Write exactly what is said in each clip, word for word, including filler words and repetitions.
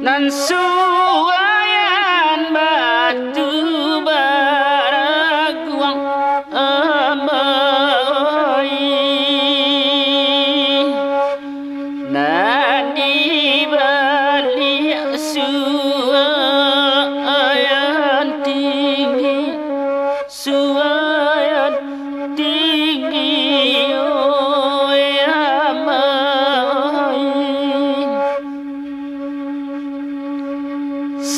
Nan suayan batu baraguang amai, nan di baliak suayan tinggi, suayan tinggi, oi amai.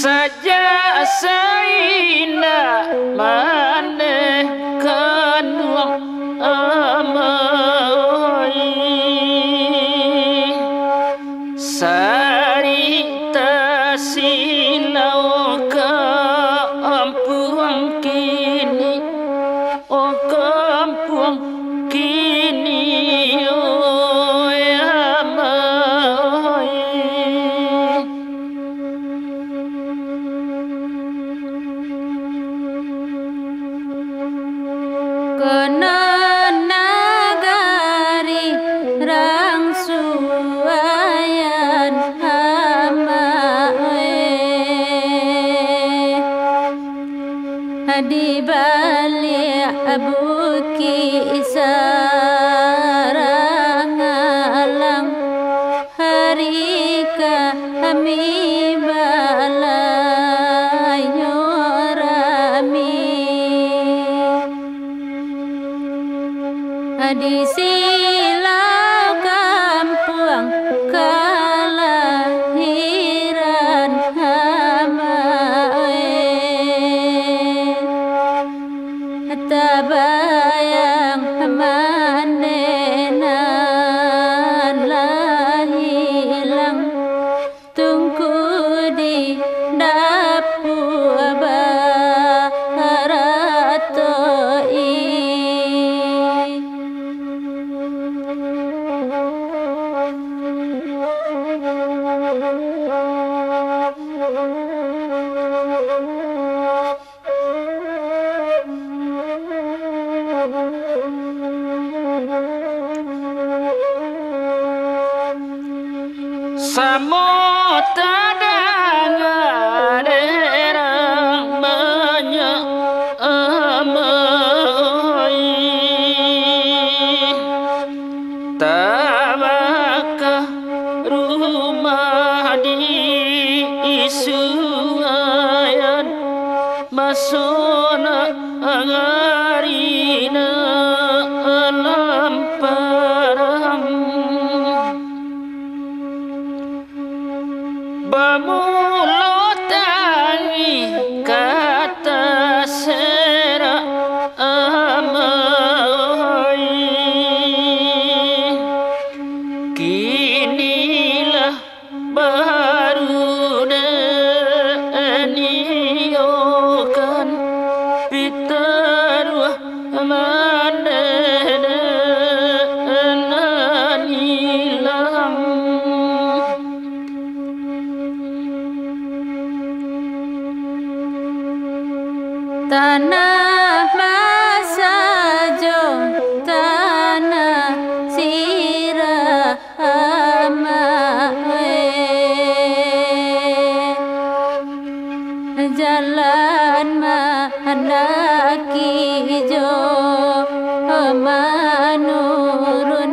Sajak saindak maneh kanduang amai, sarik tasilau ka ampuang kini. Oh kampuang kini, oi amai. Konon nagari rang suayan amai. Di baliak bukik sarang alang, hari kami balayo rami. Di silau kampuang kalahiran amai, tabayang maneh nan lah ilang. Tungku di dapua baratoi. Samo tadanga derang banyak amai, tabaka rumah di suayan. Maso nan ari dalam parang, bamulo tangih ka taserak amai. Kini lah baru diniyokan, pitaruah mandeh nan ilang. Tanah masajo, tanah sirah. Amak eh, jalan mandaki jo manurun,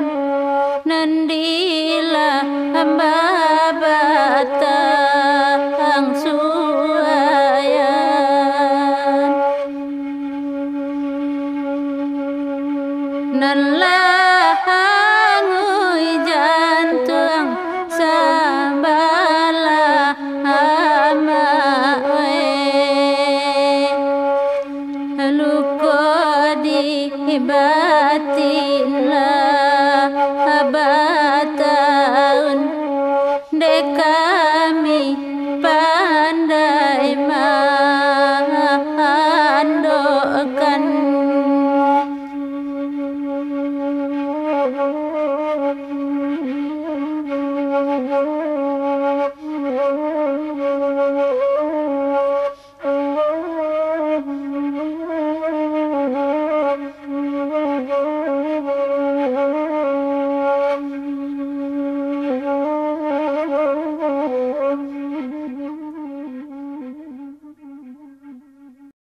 nan dilah babatang suayan. Nan lah angui jantuang sabalah amak we. Iba